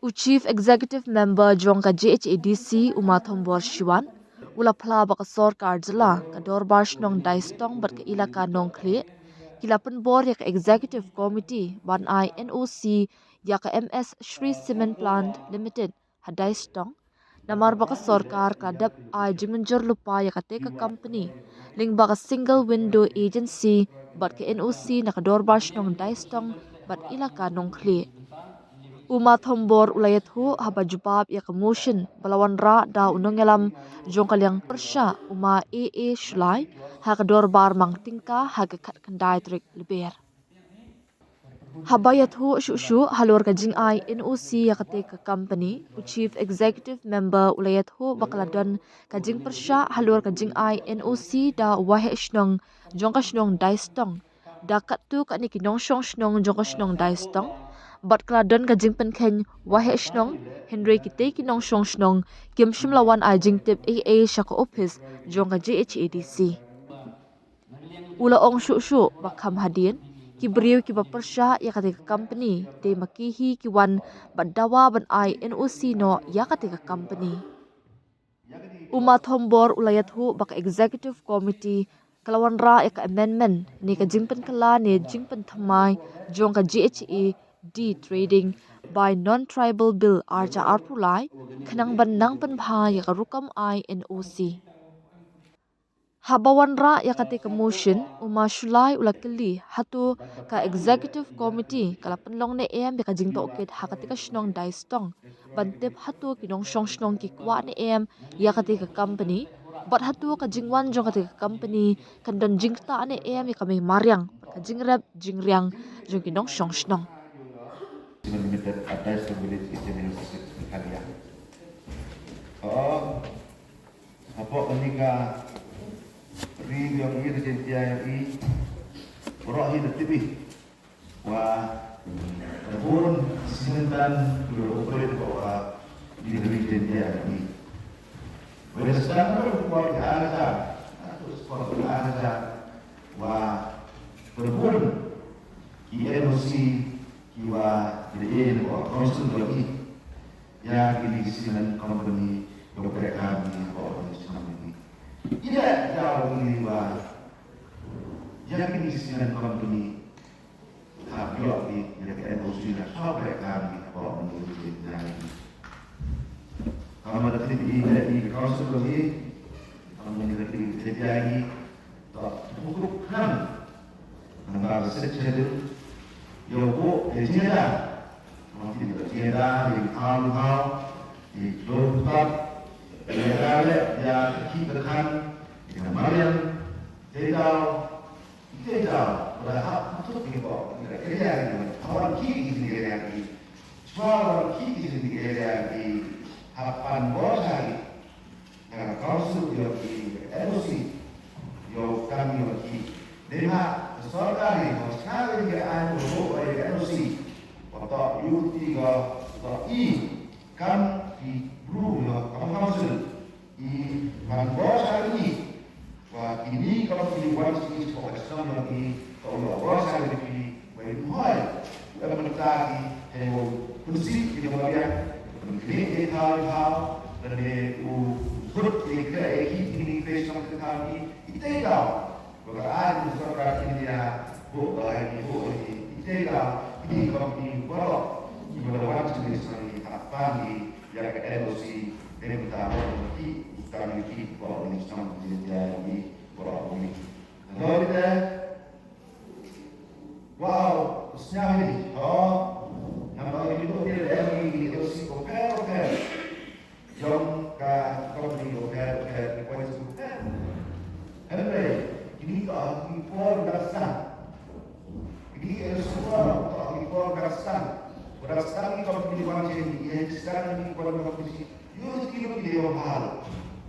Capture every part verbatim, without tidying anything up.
U Chief Executive Member jong ka J H A D C, u Ma Thombor Shiwan, u la phla ba ka sorkar jylla, ka dorbar shnong Daistong bad ka ilaka Nongkhlieh ki la pynbor ïa ka Executive Committee ban ai N O C ïa ka M S Shree Cement Plant Limited ha Daistong, namar ba ka sorkar ka la dep ai jingmynjur lypa ïa kata ka company lyngba ka single window agency bad ka N O C na ka dorbar shnong Daistong bad ilaka Nongkhlieh. U Ma Thombor u la ïathuh haba jubab ïa ka motion ba la wanrah da u nongïalam jong ka liang pyrshah, u Ma A A Shullai, ha ka dorbar Mangtyngka ha ka khatkhyndai tarik Lber. Haba ïathuh shuh shuh halor ka jingai N O C ïa kata ka company, u Chief Executive Member u la ïathuh ba ka la don ka jingpyrshah halor ka jingai N O C da u Waheh Shnong jong ka shnong Daistong da katto katne ki nongshong shnong jong ka shnong Daistong, bad ka la don ka jingpynkheiñ Waheh Shnong, hynrei kita ki nongshong shnong kim shym la wan ai jingtip ei ei sha ka ophis jong ka J H A D C. U la ong shuh shuh ba kham hadien ki briew kiba pyrshah ïa kata ka company, dei ma ki hi ki wan bad dawa ban ai N O C noh ïa kata ka company. U Ma Thombor u la ïathuh ba ka Executive Committee ka la wanrah ïa ka amendment ne ka jingpynkylla ne jingpynthymmai jong ka J H A D Trading by Non-Tribal Bill ar hajar arphew lai, khnang ban nang pynbha ïa ka rukom ai N O C. Haba wanrah ïa kata ka motion, u Ma Shullai u la kylli hato ka Executive Committee ka la pynlong ne em ïa ka jingtohkit ha kata ka shnong Daistong ban tip hato ki nongshong shnong ki kwah ne em ïa kata ka company, bad hato ka jingwan jong kata ka company kan don jingktah ne em ïa ka mei mariang bad ka jingrep jingriang jong ki nongshong shnong. Limited at Daistong Village, East Jaintia Hills District, Meghalaya. Oh, hapoh kane ka ri jong i, Ri Jaiñtia jong i, baroh hi da tip i wa ka bun sngewthuh ki operate hapoh ka ri Ri Jaiñtia jong i. Wei da sdang ruh por ki ar hajar, ha tu por ki ar hajar, wa ka bun ki N O C kiwa da ïeh na ka council jong i ïa kine ki cement company kiwa trei kam ha ka North East Company. I la ïathuh ïa ngi wa ïa kine ki cement company hap ïoh ki ïa ka N O C na ka trei kam ha ka North East Company. Ka mut da tip i, i council jong i, ka mut da tip i, to, to, to, Nang ba ka sek chadil, ïa u buh, ïa jingïada. Nang tip ïa jingïada, ïa thaw thaw, ïa dor pat, ïa ka leh, ïa ki ka khan, ïa ka mariang, te daw, te daw, pada hap, tu ki ko, ïa ka ïa, ïa, wan ki, ïa ki, ïa ki, chwa wan ki, ïa ki, ïa ki, hap pan bor sari. Ka council ïoh ki N O C, ïoh kam ïoh ki. Dei ma ka sorkar hi, ka sorkar hi ka ai ko ko ïa N O C. Ko to ïoh ti ko to i kam ki bru ïoh ka council. I man ko sa ni. Wa kini ka ki wan si ko ka sam ïoh ki to ïoh ko sa ni. Wei hoi, u em mynta ki, hei u, pynsi ki jong ka biang, pynkhih ki thaw thaw, lane u khut ki kre ki, ki ni kre shong ki thaw ki, ki te thaw. Ba ka ai u sorkar India, bu ka ai ni, bu ni, ki te thaw, ki ni kong ki baroh, ki ba da wan sini sini, hap pan ki, ïa ka N O C, hei mynta baroh ki, u tang ki, baroh ni song ki, ïa ki, baroh ni. Lori te, Wow, sñiaw hi. Oh, namar ngi duk ïa lade ngi ïoh si bapher bapher jong ka company bapher bapher, ki points bapher. Hynrei kine ki por ba sdang, kine ki por ba sdang, ba sdang ki company wan jong ngi, ïa sdang ki por ba company Ïoh ki lut ki dei bha.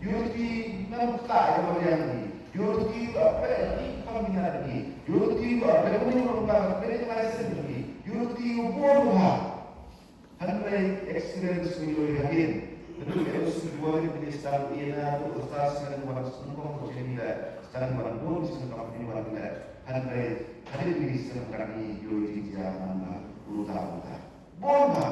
Ïoh ki nam kata ïa ka mariang ki. Ïoh ki ba peit ki kam ki na ki. Ïoh ki ba peit ki ba peit ki license ki. Ïoh ki ba bha. Hynrei experience ki ïoh ïa ki. Hynrei ki ïoh ki ba ïoh ki start ïa na tu start sien wan sien kong ko chen ïa. Start wan bun sien kong ni wan ïa. Hynrei hynrei ki sien kan ïoh ki ïa man ba. Uta uta. Bun bha.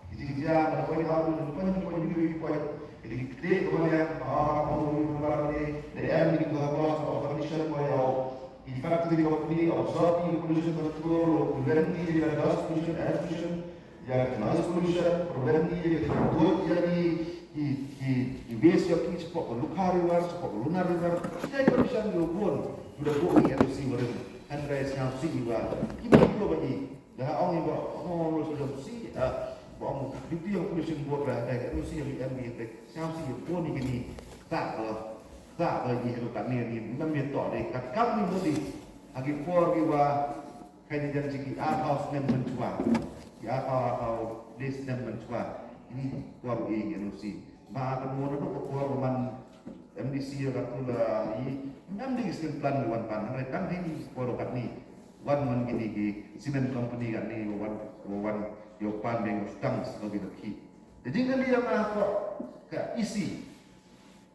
Ki jingjia, ban poi ha u, ban poi, ban poi, ban poi. Ki dei ki kti, ki ban ïa, ah, oh, ban poi, ban poi, ban poi. Dei em, ki dei ki hapus, oh, ban poi, ban poi, oh. Ki factory company, oh, sort ki pollution control, oh, prevent ki, ïa, dust pollution, air pollution, ïa, noise pollution, prevent ki, ïa, ki, ïa, ki, ki, ki waste ïa ki, shapoh ka Lukha River, shapoh ka Luna River, ïa, ki pollution, ïa, bun, ïa, da buh ïa, N O C, ïa, hynrei sngap sih, ïa, ki ba, ïa, ba, ïa. Nga ong ïa ba, ong ong ruh sdang si, ah, ba ong duty ïa u Pollution Board ba, eh, ruh si ïa u M D, eh, sngap si ïa bun ïa kine, ta, eh, ta, eh, ïa ruh katne ïa ni, nam ïa toh dei, kat kam ni mut dei, ha ki por ki wa, kai ni jan jiki, ar haw snem mynshuwa, ki ar haw, ar haw dei snem mynshuwa, ini por ïa ruh si. Ba ka mo na dok ka por man M D C ïa ka tu la i, ngam dei sngewthuh plan wan pan, hynrei tang hynrei por katne wan wan kine ki cement company katne wan, wan ïoh pan beng stang sngewthuh ki. Te jingkylli ïa nga ka, ka E C.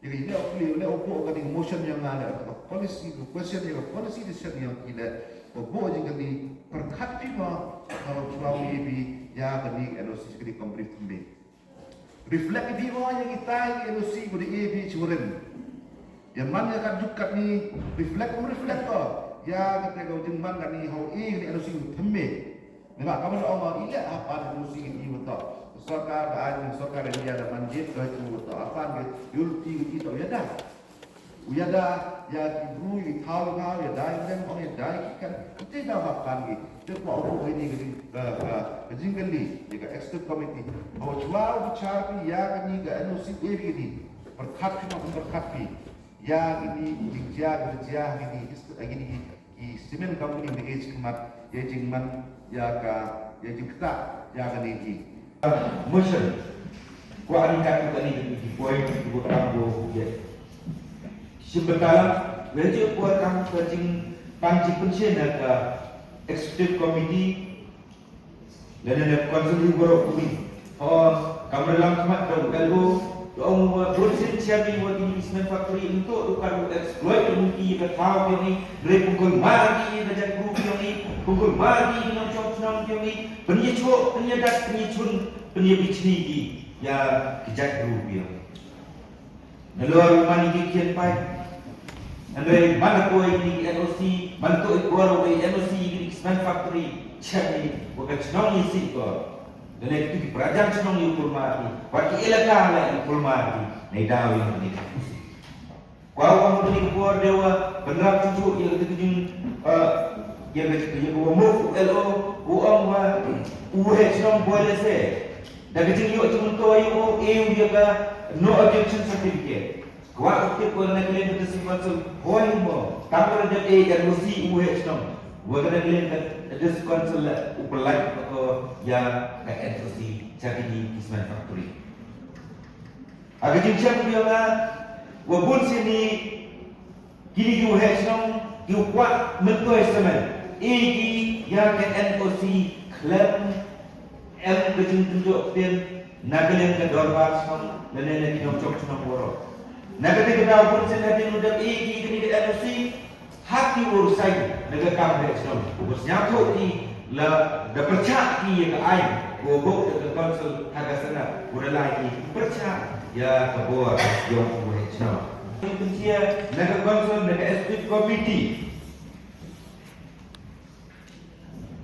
Ïa ka ïa ka ïa ka motion ïa nga ïa ka policy, ka question ïa ka policy decision ïa ki le. Ka bo jingkylli pyrkhat phi ma ka ba chwa ïa bi ïa kane N O C kane company phi. Reflect ïa phi mo ïa kita ïa N O C ko dei ïa phi churim. Ïa man ïa kat juk katne reflect um reflect ko. Ïa kata ka jingman katne hau ïa N O C u thymme. Neba ka man ong ïa ïa ha pan N O C ïa betul. Sorkar ka ai sorkar India da man jit ka tu betul. Apan ke yul ti ïa to ïa dah. U ïada ïa ki briew, i thaw i thaw, ïada i leng, ong ïada i ki kan. Te da hap kan ki. Te kwah u buh ïa kane ka jing, ka, ka, ka jingkylli ïa ka executive committee. Haba chwa u bichar phi ïa kane ka N O C ïa kane. Pyrkhat phi ma pyrkhat phi. Ïa kane ka jingjia, ka jingjia kane, kane ki cement company ba ïa jingmat, ïa jingman, ïa ka, ïa jingktah ïa kane ki. Motion. Kwah ryngkat ïa kane ki point kiba kam ba ïa. Shim bynta lang, nga ju kwah kam ka jingpan jingpynshai na ka executive committee lane na ka council hi baroh kawei. Hooid, kam ryngkat khmat da u L O, da ong u wa bun sien sha ki wa ki cement factory, nto u ka u exploit u ki ïa ka thaw ki ïong i, hynrei pynkulmar ki ïa ka jaitbru ki ïong i, pynkulmar ki ïa ki nongshong shnong ki ïong i, pynïasoh, pynïadat, pynïachun, pynïabichni ki ïa ki jaitbru ki ïong i. Nalor man ki khian paid. Hynrei man ko ïa ki N O C, man to i bor ïa N O C ïa ki cement factory, chem ni, wa ka chnong ïa si ko. Lane ki prajan chnong ïa kulmar ki, wa ki elaka la ïa kulmar ki, nei daw ïa ni. Kwa wa mo ni ko bor de wa, pynrap chuchu ïa ki jing, eh, ïa ki, ïa ki wa mo L O, u ong wa, u he chnong bor le se. Da ka jingïoh jingmyntoi ïa u, e u ïa ka no objection certificate. Kwah u tip u na ka liang ka District Council, hooid mo, tang ba da dep e N O C u heh shnong. Wa ka na ka liang ka District Council la u pynlait ko ïa ka N O C cha kini ki cement factory. Ha ka jingchem ïa nga, wa bun sien ni, kini ki u heh shnong, ki u kwah myntoi cement. E ki ïa ka N O C khlem em ka jingtynjuh ktien na ka liang ka dorbar shnong lane na ki nongchong shnong baroh. Na kane ka daw bun sien hadien u dep e ki kane ka N O C ha ki u resign na ka kam heh shnong. U sngewthuh ki la da pyrchah ki ïa ka aiñ, u buh da ka council ha ka Senate, u da lai ki pyrchah ïa ka bor ïong u heh shnong. Pynshai na ka council na ka executive committee.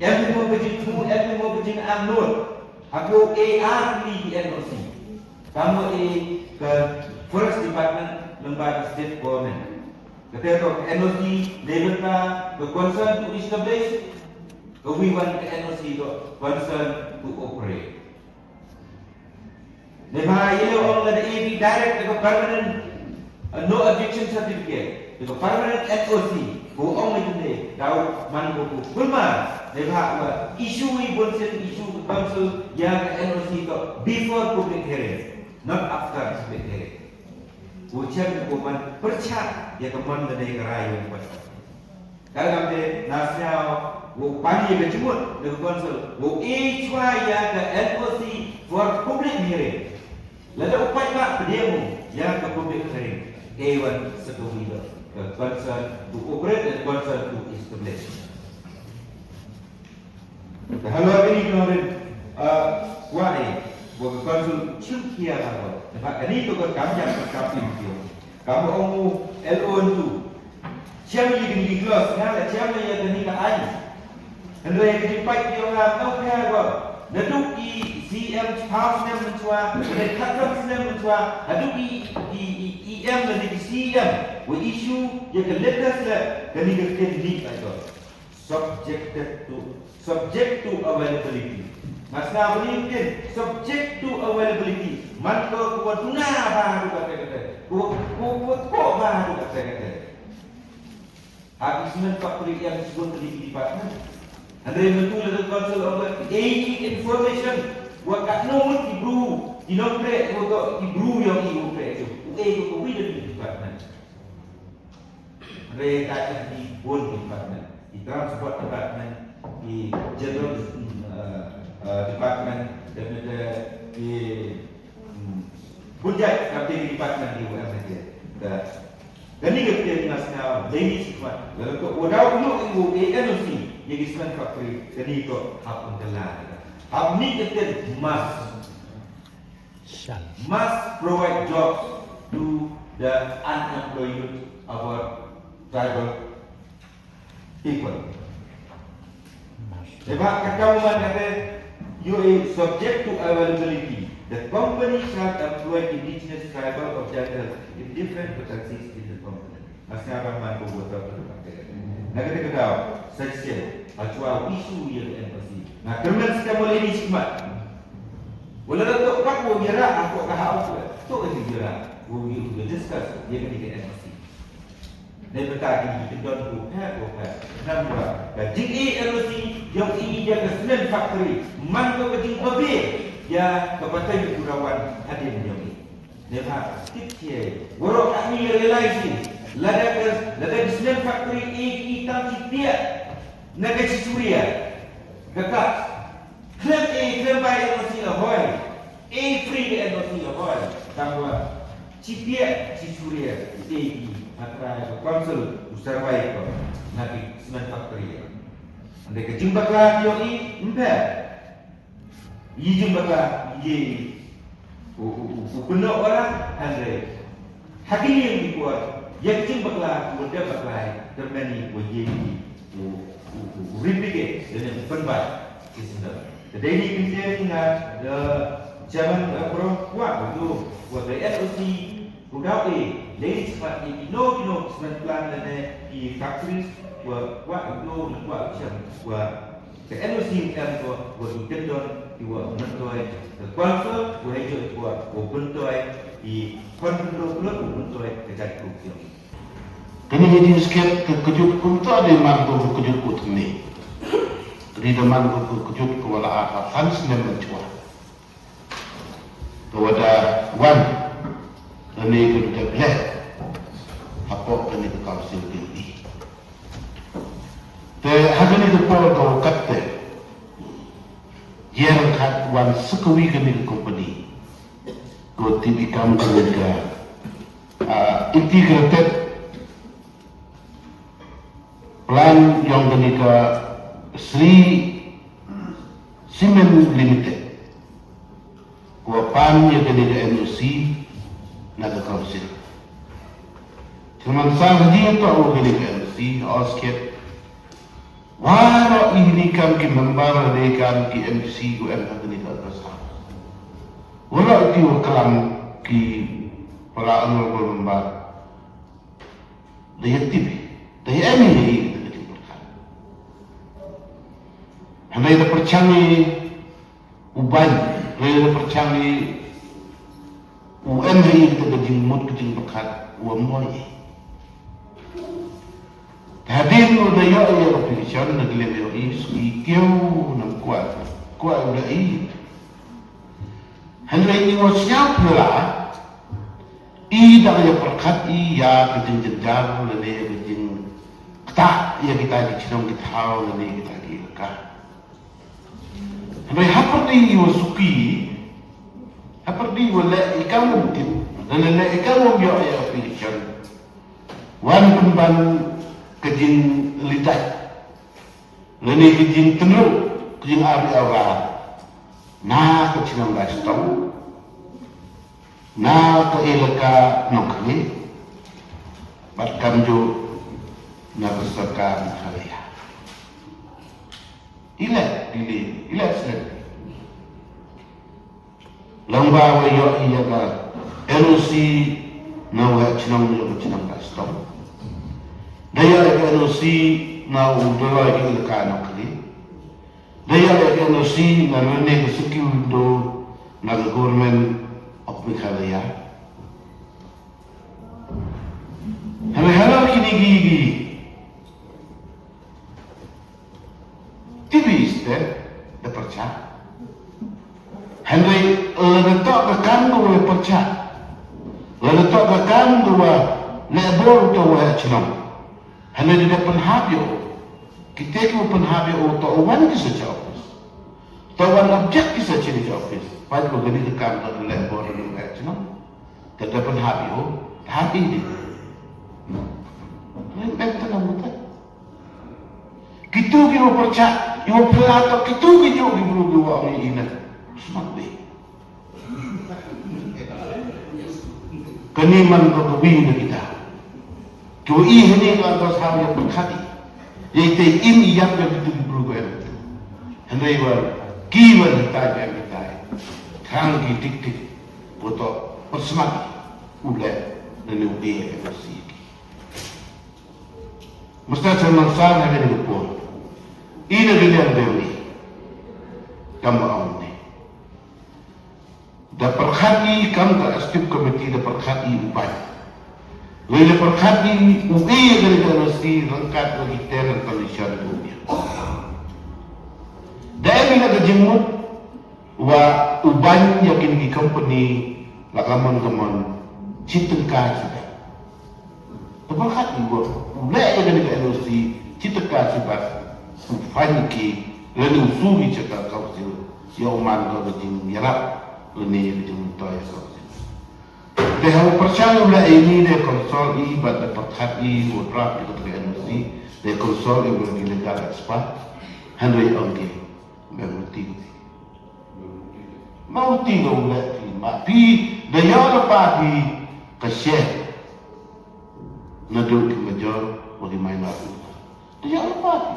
Em mo ka jingthmu, em mo ka jingangnud. Ha ko A R P ki N O C. Ka mo e ka Forest Department lyngba ka State Government. Kata ka N O C dei bynta ka consent to establish, ka wi wan ka N O C ka consent to operate. Neibhah ïa leh ong lada e ki direct da ka permanent, uh, no objection certificate, da ka permanent N O C, ko ong leh jong ne, daw man ko ko kulmar, neibhah wa issue i bun sien issue ka council ïa ka N O C ka before public hearing, not after public hearing. Ko chem ko man pyrchah ïa ka man lane ka rai ïa u Ka dang te na sñiaw wow pan ïa ka jingmut na ka council wow e chwa ïa ka N O C for public hearing. Lada u paidbah pdiang ïa ka public hearing, e wan sa ka wi ka council to operate and council to establish. Te halor kini ki nongrim, uh, kwah e, Ïa ka ko. Namar kane to ka kam jam ka kam pin pin. Kam ong u L O N tu. Jam ïa kane ki clause nga la jam ïa kane ka aiñ. Hynrei ka jingpait ïa nga tang ka ko. Naduh i C M chiphaw snem mynshuwa, naduh khatsan snem mynshuwa, naduh i i i E M naduh i C M. Wa issue ïa ka latest la kane ka ktien ni ka ko. Subjected to, subject to availability. Nga sngew ba ktien subject to availability man ko ko duna ba haduh katta katta. Ko ko ko ko ba haduh katta katta. Ha ki cement factory ïa ki cement factory department. Hynrei mynta la ka council of the information. Wa katno mut ki bru ki nongtrei ko ki bru ïa ki nongtrei tu. U e ko ko within department. Re ka ki bun department, i transport department, i general, uh, uh, department, depende i, um, budget ka department di orang aja. Da kani ka ktien nasional, dei ni sikmat, lalu ko udah ulu ibu A N O C, jadi semen factory, kani ko hap pengkela. Hap ni ktien mas. Shall. Must provide jobs to the unemployed youth of our tribal people. Must. Sebab kata umat kata, you are subject to availability. The company shall employ indigenous tribal or gender in different vacancies in the company. Nga sngew ba man ko buh tau tu. Na kata ka daw, section, ha chwa issue ïa ka N O C. Nga kyrmen skhem ïa ini sikmat. Wala la tok pat ko ïa ra, ko ka hau ko. Tok ïa ra. Ko ïa ko discuss ïa kani ka N O C. Nei beta kini ki don ko phe ko phe. Namar ka jing i N O C, ïa i ïa ka cement factory. Man ko ka jing babe ïa ka batai ku rawan hadien ïa i. Neba, tip kie. Waroh kami realize ni. Lada ka, lada ka cement factory e ki tam ki pia. Na ka chi suria. Ka ka. Klem e, klem bai N O C la hoi. E free ka N O C la hoi. Tangwa. Chi pia, chi suria. E ki. Hatra ka council. U survey ko. Na ki cement factory. Ande ka jing bakla ki yong i. Mbe. Yi jing bakla, yi u, u, u, u kynnoh orang, hynrei ha ki liang ki por, ïa ki jing bakla, u dep bakla, tyrmen i, u yi, u, u, u, u ripike, lane u pynbat, ki sendal. Te dei ni kyntien nga, the chairman, uh, pro, kwah, u, u, the N O C, u dau e, lei smat i, kino, kino, cement plant, lane, i factories, kwah, kwah, u, kwah, chem, kwah, Ka N O C em ko, wa ki kyndon, ki wa myntoi, ka council, wa hei jot ko, wa myntoi, i khon pynroi pynroi, wa myntoi, ka jait ko kiong. Kane ka jingskhem, ka kajut kumta de man ko ka kajut ko tynne. Ri da man ko ka kajut ko wala a ka fan snem mynchwa. Ka wada wan, kane ka da bleh, hapoh kane ka council building. Te ha kane ka por ka kat te, ïa ryngkat wan sa kawei kane ka company. Ko tip i kam kane ka, ah, integrated plan yong kane ka Sri Cement Limited. Ko pan ïa kane ka N O C na ka council. Te man sa ha ji to kane ka N O C, ha skhet. Waroh i ni kam ki member, ni kam ki M C ko em ha kane ka August House. Waroh ki wa klam ki para honorable member. Da ïa tip, da ïa em ïa i, da ïa tip. Hynrei da pyrshang i u baiñ, hynrei da pyrshang i u em ha i kata ka jingmut ka jingpyrkhat u em boi i. Hadien u da ïoh ïa application na ka liang ïoh i, i kiew nam kwah, kwah u da i. Hynrei i wa sñiaw phylla, i dang ïa pyrkhat i ïa ka jingjynjar lane ïa ka jingktah ïa kita ki chnong ki thaw lane ïa kita ki elaka. Hynrei hapyrdi i wa suki, hapyrdi i wa leh i kam um tip, lane leh i kam um ïoh ïa application. Wan pynban ka jinglidait. Lane ka jingtynruh, ka jingarliaw rar. Na ka chnong ka chnong. Na ka elaka Nohkhlieh bad kamjooh na ka sorkar Meghalaya. I leh, i leh, i leh shen. Lyngba ba ïoh ïa ka N O C na u waheh chnong jong ka chnong Kashtom. Da ïoh ïa ka N O C na u Doloi ka elaka Nohkhlieh. Da ïoh ïa ka N O C na lane ka Syngki Window na ka Government of Meghalaya. Hynrei halor kine ki, ki T V ste da pyrshah. Hynrei lada toh ka kam ka wa pyrshah, lada toh ka kam ka wa leh bor uta u waheh chnong, hynrei da pynhap ïa u. Kita ki wa pynhap ïa u, toh u wan ki sa cha office, toh u wan object ki sa cha office. Pat ba kane ka kam ka leh bor u waheh chnong, te da pynhap ïa u, hap ïa u. Ngan bang tanam uta. Kitu ki wa pyrshah, ki wa pyrshah, toh kitu ki ju ki bru ki wa ong ïa ina. Smat be. Kane man ka kawi na kita. Ki wa i hane ka ka sam ïa pyrkhat i. Ïa ite im i ïap ïa kitu ki bru ko em. Hynrei wa ki wa kita ïa kita. Khang ki dik dik. Ko toh pyrsmat u leh na ne u be ïa ka si ki. Mister Chairman Sir, ha kane ka por, i na ka liang dei, kam ba ong ne, da pyrkhat i kam ka Executive Committee, da pyrkhat i u bai, lei da pyrkhat i u e ka liang dei si rangkat wa ki term and condition u bia. Da em i na ka jingmut wa u ban ïa kine ki company la ka mon ka mon, shi tyngka shi bad. Te pyrkhat i wa u leh ïa kane ka N O C shi tyngka shi bad, u fine ki lane u shu ki sha ka council ïa u man ka jingïarap lane ïa ka jingmyntoi ïa ka council. Te ha u pyrshang u leh ïa ini, da consult i bad da pyrkhat i wa draft ïa kata ka N O C, da consult i wa ki legal expert. Hynrei ong ki, mem ruti. Mawti ka u leh phi, ma phi da ïoh lypa phi ka share naduh ki major wa ki minor. Da ïoh lypa phi.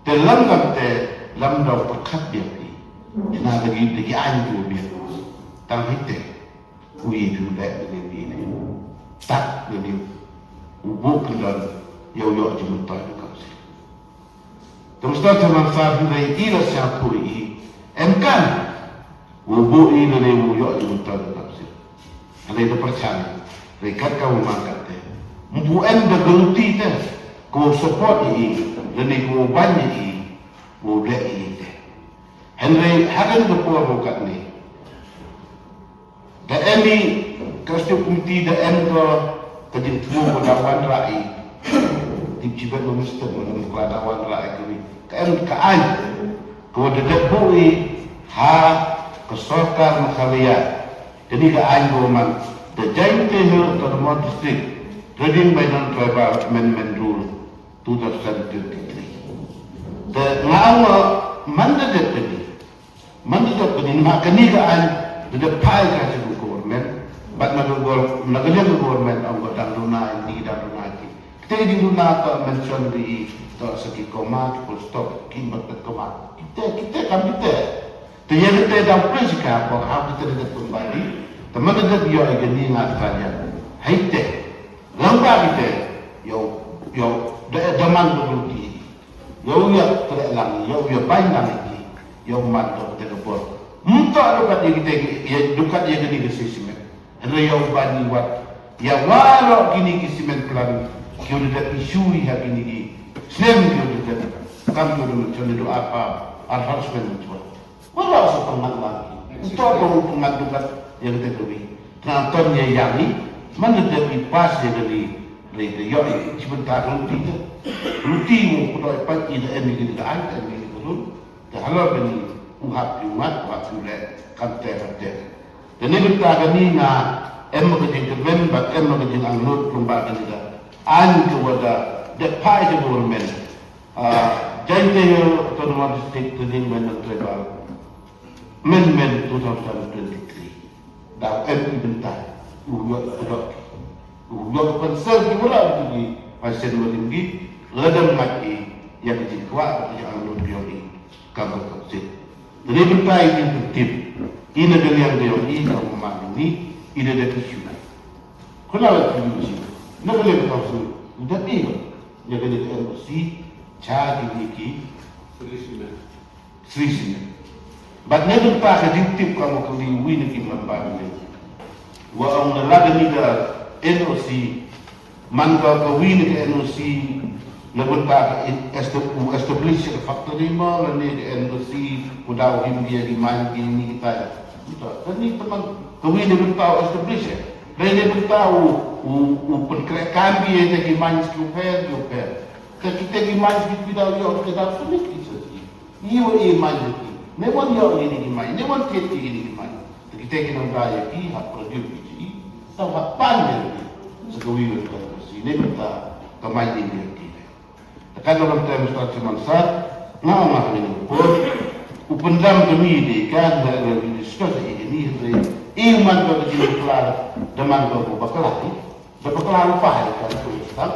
Te lam kam te lam da u pyrkhat biang phi. Ina da ki, da ki aiñ ki u biang. Tang hi te. U ïa phi u leh da ki u ïa phi. Tak da ki u buh kyndon ïa u ïoh jingmyntoi ka council. Te Mister Chairman Sir, hynrei i la sngewthuh i em kan u buh i lane u ïoh jingmyntoi ka council. Hynrei da pyrshang, hynrei kat ka u man kat te, mpu em da guarantee te ko support i lane ko ban i, ko leh i te. Hynrei ha kane ka por ruh katne, da em i ka Executive Committee, da em ka, ka jingthmu ko da wanrah i. Tip jibet Minister ko da wanrah i kane. Ka em ka aiñ ko da dep buh i ha ka sorkar Meghalaya. Kane ka aiñ ko man The Jaintia Hills Autonomous District Trading by Non-Tribal Amendment Rule two thousand twenty-three. Te nga ong man da dep kane. Man da dep kane, ma kane ka aiñ da dep phai ka sha ka government. Bad na ka gor-, na ka liang ka government ong ka dang duna ïa ki, dang duna ïa ki. Kita ki jingduna ka mention ki, to sa ki comma, ki full stop, ki inverted comma. Kita, kita kam kita. Te ïa kita dang pynshai ka por ha kita da dep pynbeit. Te man da dep ïoh ïa kane nga trai ïa. Hai te. Lang ba kita. Ïoh, ïoh, da, da man da dep ki. Ïa u ïa treh lang, ïa u ïa baiñ lang ïa ki, ïa u man to kata ka bor. Mynta dukat ïa kita, ïa dukat ïa kine ki cement. Hynrei ïa u baiñ i wat. Ïa waroh kine ki cement plant, ki u dep issue ha kine ki snem ki u dep. Kam ki u dep mention ïa u arphew, arphew cement mention. Waroh sa pyngat lang. Uto ba u pyngat dukat ïa kata ka wi. Tang ton ïa ïa ni, man da dep i pass ïa kane. Hynrei da ïoh i, shi bynta ka luti te. Luti u pyndoh i pat i da em i kane ka aiñ, da em i kane ka rule. Te halor kane u hap i u ngat, u hap i u leh, kam te kam te. Kane bynta kane nga em ka jingkyrmen bad em ka jingangnud lyngba kane ka aiñ ka wa da dep phai sha government. Ah, Jaintia Hills Autonomous District Trading by Non-Tribal Amendment two thousand twenty-three. Dau em ki bynta u ïoh ka dok, u ïoh ka pynser ki, wala u ki pynser, ma rim ki, lada ym ngat ïa ka jingkwah ka jingangnud jong i, kam ka sien. Te ne bynta i jingpyntip i na ka liang jong i, ka ma ni i da da ki shu na. Khublei ïa ki, na ka liang ka sien, da i ïa ka N O C cha ki ni ki. Sri Sina. Bad ne bynta ka jingtip, ka mo kali wi na ki member ne, wa ong na la da ni da N O C, man ka ka wi na ka N O C na bynta ka in-, esta-, u establish ka factory mo, la ne ka N O C ku dau him ïa ki main ki ni kita ïa. Ka ni teman ka wi na bynta u establish, la ne bynta u, u, u pynkreh kam ïa ki main ki u pher, ki u pher. Ka kita ki main ki, ki dau ïoh, ki dau submit ki sa ki. Ïa, wa i main ïa ki. Ne wan ïoh ïa ki main, ne wan thied ïa ki main. Te kita ki nang da ïa ki, hap produce ki, sa hap pan ïa ki. Sa ka wi wa ka si, ne mynta ka main ïa ki. Te ka dalam term Mister Chairman Sir, nga ong nga ni pun, u pyndam ka mi de ka, nga discuss ïa ni, i man ka jingklar, da man ka bakla ni. Da bakla lypa ïa ka, na ka stang.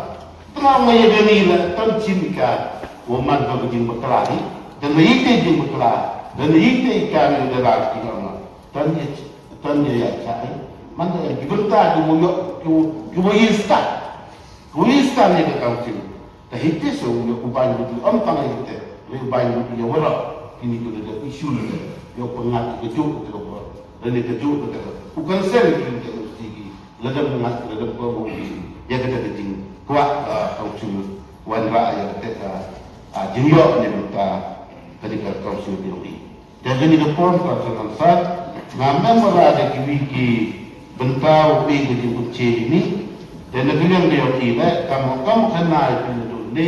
Tang ma ïa kane la, tang chim ïa ka, wa man ka jingbakla hi. Da na ïa ka jingbakla, da na ïa ka, ïa ka ni da la ki ong. Tang ïa, tang ïa ïa ka, eh. Man da ïa ki bynta ki wa ïoh, ki wa, ki wa ïa stad. Ki wa ïa stad ïa ka council. Te hi te sa u ïoh u baiñ lut ïa, ym tang ïa te. U baiñ lut ïa waroh. Kini ki da issue ne. Ïoh pyngat ka juk ka waroh. Da ne ka juk ka. U council ki ka juk ki. Lada mynta, lada pynmih ïa kata ka jingkwah, ah, council wanrah ïa kata ka, ah, jingïoh ne mynta ka dei ka council jong i. Te kane ka por ka sa kan sat, nga mem ra da kiwei ki bynta u phi ka jingpynshai jong i. Te na ka liang ka jong i leh, kam, kam khana ïa phi na dun ne.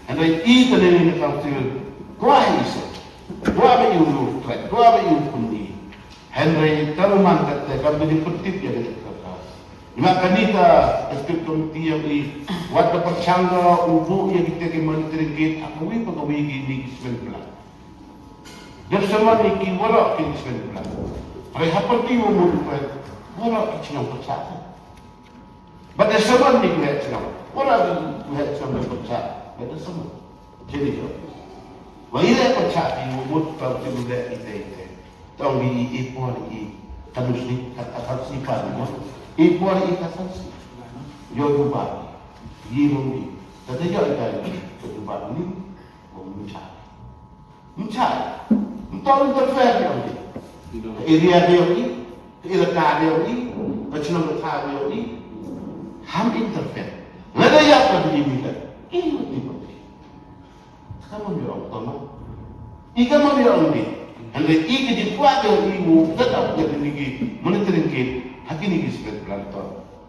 Hynrei i ka dei na council kwah i sa. Kwah ba i u threat, kwah ba i u pynmih. Hynrei ka ruh man kata kam ka jingpyntip ïa kata ka. Nga kane ka executive committee ïa i, wat da pyrshang ka u buh ïa kita ki monitoring gate ha kawei pa kawei ki ni ki cement plant. Dep sa man ïa ki waroh ki cement plant. Hynrei ha pyrthei wa mut peit waroh ki chnong pyrshah. Bad da sa man ni ki waheh chnong. Waroh ki waheh chnong da pyrshah. Bad da sa man. Jeni jong. Wa i leh pyrshah ki wa mut tang ki leh ite ite. Tang i i por i ka nus ni ka ka san si pa ni mo. I por i ka san si. Yo jubab. Yi long ni. Ka te yo i ka ni. Ka jubab ni. Wa mun cha. Mun cha. Mun tang interfere ni ong ni. Ka area ni ong ni. Ka elaka ni ong ni. Ka chnong ka thaw ni ong ni. Ham interfere. Lada ïa ka ni ni ka. Ki ni ni. Ka mon ïa ong tama. I ka mon ïa ong ni. Hynrei i ka jingkwah ka i u set up ka ni ki monitoring gate. Ha kini ki cement plant to.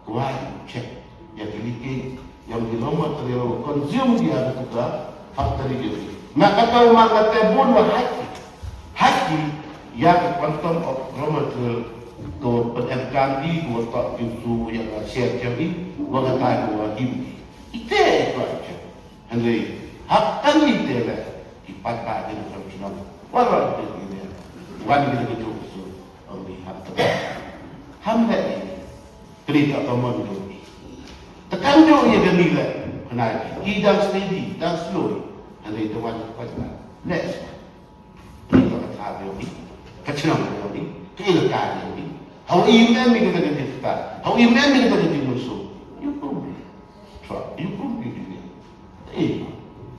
Kwah i check. Ïa ki leakage. Ïa ki raw material consume ïa ka factory ki. Na kata u man kata bun wa haki. Haki. Ïa ki quantum of raw material. Ko pyndonkam ki, ko tok ki su ïa ka share ki. Wa kata ko wa him ki. Ite kwah i check. Hynrei hap tang ite leh ki paidbah ki na ka shnong. Waroh ite ki leh. Wan ki na ka jong ka shnong. Ong ki hap tang. Ham leh ite. Kane ka common jong i. Te kam jong i kane leh. Kane i dang steady, dang slow. Hynrei te wan ki paidbah. Leh. Ka thaw jong i, ka chnong jong i, ka elaka jong i. Hawa i mem i kata ka jingstad, hawa i mem i kata ka jingmynsiem. Ïa prum. Try, ïa prum ïa dunia. Eh,